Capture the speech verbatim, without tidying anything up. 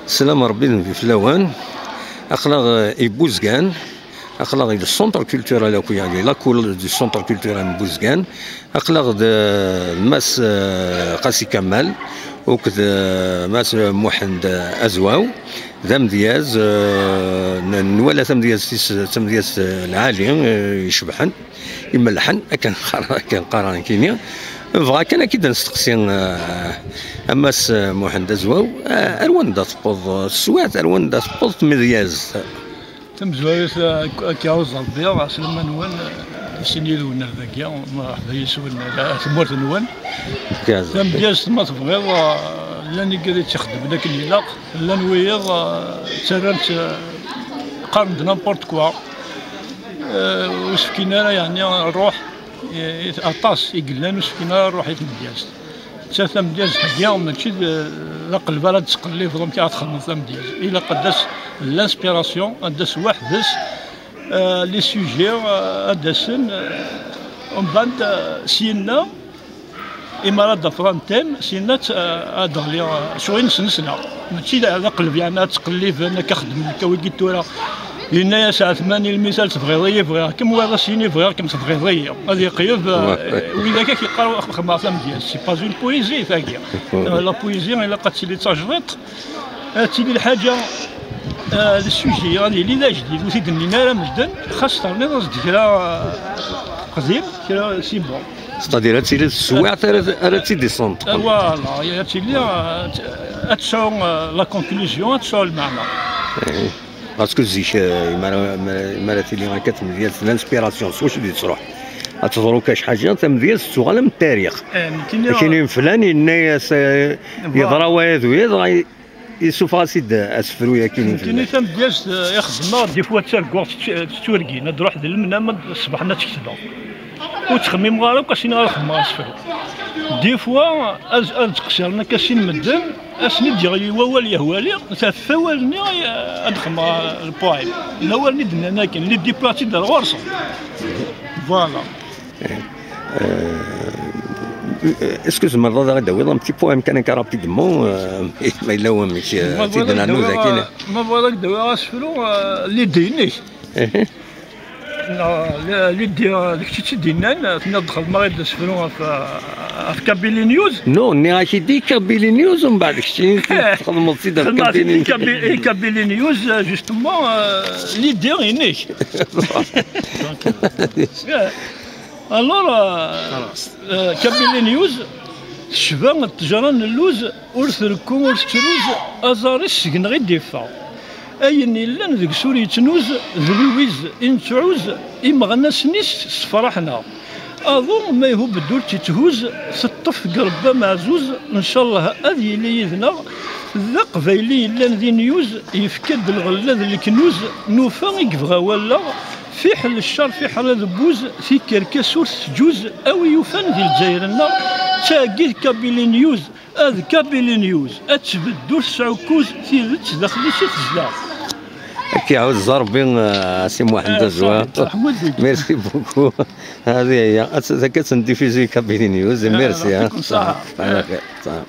Slam Rebbi d Nnbi fell-awen. Aql-aɣ, eh, i Buzgan. Aql-aɣ di centre culturel akk, yeɛni la cour du centre culturel n Buzgan. Aql-aɣ d, eh, Mass, eh, Qasi Kamal, akked, eh, Mass Muḥend Azwaw. D amedyaz, eh, n-, nwala tamedyazt-is, d tamedyazt, eh, lɛali, eh, icebḥen, imelḥen, akken qqar-, akken qqaren nekkini. Nebɣa kan ad k-id-nesteqsi, eh, a Mass Muḥend Azwaw, eh, ar wanda tewweḍ teswiɛt, ar wanda tewweḍ tmedyazt? Tamezwarut, eh, ad k-iɛuzz Rebbi, ɛeslama-nwen, eh, i sin yid-wen ar dagi, mṛeḥba yes-wen, eh, tamurt-nwen. Tamedyazt, ma tebɣiḍ, eh, llan igad i tt-ixeddmen akken ilaq, llan wiyiḍ, eh, ttarran-tt, eh, qqaren-d n'importe quoi. Eh, ur s-fkin ara, yeɛni, ṛṛuḥ, eh, aṭas i yellan ur s-fkin ara ṛṛuḥ i tmedyazt. Nettat tamedyazt-agi mačči d, d aqelleb ara d-tettqellibeḍ amek ara txedmeḍ tamedyazt. Ilaq ad d-tas l'inspiration, ad d-tas weḥd-s, eh, les sujets, eh, ad d-asen, eh, umbeɛd, eh, syenna, imi ara d-afeɣ un thème, syenna ad, eh, ad d-ɣliɣ, eh, sɣur-i nesnesna. Mačči d, d aqelleb, yeɛni, ad ttqelliben, akka xeddmen, akka wigi tura. Yenna-yas Ɛetman i lmisal, "Tebɣiḍ-iyi, bɣiɣ-kem", wayeḍ ad s-yini, "Bɣiɣ-kem, tebɣiḍ-iyi". Ad yeqleb, eh, widak ad k-yeqqar xedmeɣ tamedyazt. C'est pas une poésie, tagi. Eh, la poésie, ilaq ad tili d tajdiṭ, ad tili lḥaǧa, eh, d sujet, ad yili d ajdid, ur t-id-nnin ara medden, xas terniḍ-as-d kra, eh, qdim, kra c'est bon. C'est-à-dire, ad tili teswiɛt ara, ara tt-id-isenṭqen. Eh, voilà, ad tili, eh, ad tesɛu, eh, la conclusion, ad tesɛu lmeɛna. Parce que zik, eh, mi ara, mi ara, mi ara tili akka tmedyazt, l'inspiration, s wacu d-yettruḥ? Ad teḍru kac ḥaǧa, tamedyazt tettuɣal am ttarix. Eh, nekkini, nekkini flan yenna-yas, eh, voilà, yeḍra waya d waya, dɣa yessufeɣ-as-id asefru-yagi n nekkini flan. Tamedyazt, eh, i xeddmeɣ, des fois ttarguɣ tettu-, tetturgin, ad d-ruḥ d lemnam, ad ṣbeḥ ad tt-ketbeɣ. Ur ttxemmimeɣ ara akk, asin ara xedmeɣ asefru. Des fois, ad, ad ttqesiren akka sin medden, ad sen-id-yaɣli wawal yehwali, taf awal-nni, eh, ad xedmeɣ le poème. Awal-nni d-nnan akken, l'idée wwiɣ-tt-id ar ɣur-sen. Voilà. Euh, est-ce que tzemreḍ ad aɣ-d-tawiḍ un petit poème kan akka rapidement, euh, ma yella wamek, euh, ad tt-id-nernu dagi? Ma bɣiḍ ad k-d-awiɣ asefru, euh, l'idée-inek. Neɣ, la, Lydia, d kečč i tt-id-yennan, tenniḍ-d xedmeɣ-id asefru ɣef, ɣef Kabylie News. Non, nniɣ-ak-id i Kabylie News, umbeɛd kečč i txedmeḍ-tt-id ɣef Kabylie News. Kabylie, i Kabylie News, euh, justement, euh, Lydia inek. Donc, euh, yeah. Alors, euh, euh, Kabylie News, tecba ttejra n lluz, ur trekku, ur tettruz, aẓar-is seg-neɣ i d-iffeɣ. Ayen illan deg-s ur yettnuz, d lwiz i nettɛuz, imeɣnasen-is ssefraḥen-aɣ. Aḍu ma ihub-d ur tt-itthuz, teṭṭef deg Rebbi ameɛzuz, ncallah ad yili yid-neɣ. D aqbayli yellan di News, yefka-d lɣella d leknuz, nufa i yebɣa wallaɣ, fiḥel ccer, fiḥel adebbuz, tikerkas ur tettǧuz, a wi yufan di Lezzayer-nneɣ, d tagi d Kabylie News. Ad Kabylie News, ad tbedd ur tesɛukkuz, tidet daxel-is i tezdeɣ. Ad k-iɛuzz Rebbi, a Si Muḥend Azwa. Merci beaucoup. Hadi, ya, ad tt-, ad tt-niddifuzi Kabylie News. Merci, hein. Salam.